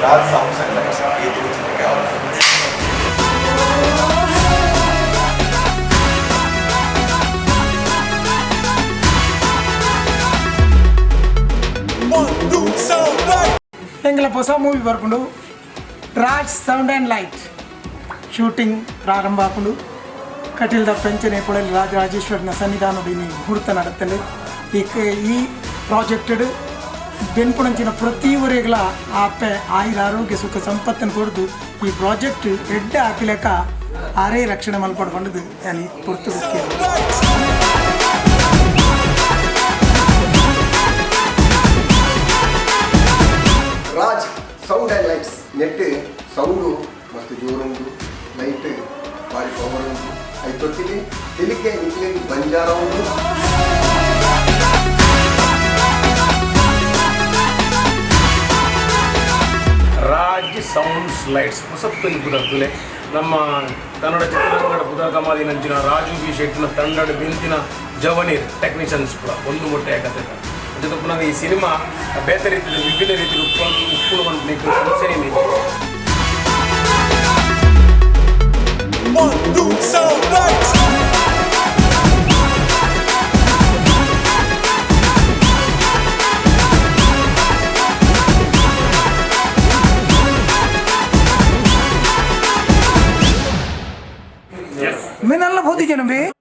Raj sounds and lights ಈ ಚಿತ್ರಕ್ಕೆ ಅವರು. ಎಂಗ್ಲ ಹೊಸ ಮೂವಿ ಬರ್ಕೊಂಡು Raj sound and light shooting ಪ್ರಾರಂಭ ಆಪುಂಡು. ಕಟೀಲ್ದ ಪೆಂಚನೆ ಕೊಳಲಿ ರಾಜರಾಜೇಶ್ವರನ ಸನ್ನಿಧಾನದ ಇನಿ ಮುಹೂರ್ತ ನಡತ್ತಂಡು. ಈ ಈ ಪ್ರಾಜೆಕ್ಟೆಡ್ ಬೆನ್ಪುಣಂಚಿನ ಪ್ರತಿ ಊರಿಗಳ ಆಪೆ ಆಯುರ ಆರೋಗ್ಯ ಸುಖ ಸಂಪತ್ತನ್ನು ಕೊಡ್ದು ಈ ಪ್ರಾಜೆಕ್ಟ್ ಎಡ್ಡೆ ಹಾಕಿಲೆಕ್ಕ ಆರೇ ರಕ್ಷಣೆ ಮಲ್ಪಡ್ಕೊಂಡದ್ದು ನಾನು ಪೊರ್ತು. Raj sound and lights net sound ಮಸ್ತ್ ಜೋರುಂಡು, ಲೈಟ್ ಭಾರಿ ಪವರ್ ಉಂಟು. ಐತೊಟ್ಟಿಗೆ ತೆಲಿಕೆ ನಿಕ್ಲೆಗ್ ಬಂಜಾರ ಉಂಟು. ರಾಜ್ ಸೌಂಡ್ಸ್ ಲೈಟ್ಸ್ ಹೊಸತ್ತೊಂದು ಪುದರ್ತುಲೆ. ನಮ್ಮ ಕನ್ನಡ ಚಿತ್ರರಂಗದ ಪುದರ್ ನಂಚಿನ ರಾಜು ಬಿ ಶೆಟ್ಟಿನ ತಂಡದ ಬಿಂತಿನ ಜವನೀರ್ ಟೆಕ್ನಿಷಿಯನ್ಸ್ ಕೂಡ ಒಂದು ಮೊಟ್ಟೆ ಕತೆ. ಜೊತೆ ಪುನಃ ಈ ಸಿನಿಮಾ ಬೇತೆ ರೀತಿಯ ವಿಭಿನ್ನ ರೀತಿಯ ಉಪ್ಪು ಉಪ್ಪು ಸಂಸ್ಥೆ. ಮಿನ್ನಲ್ಲ ಬೋಧಿಜನ ಬೇ.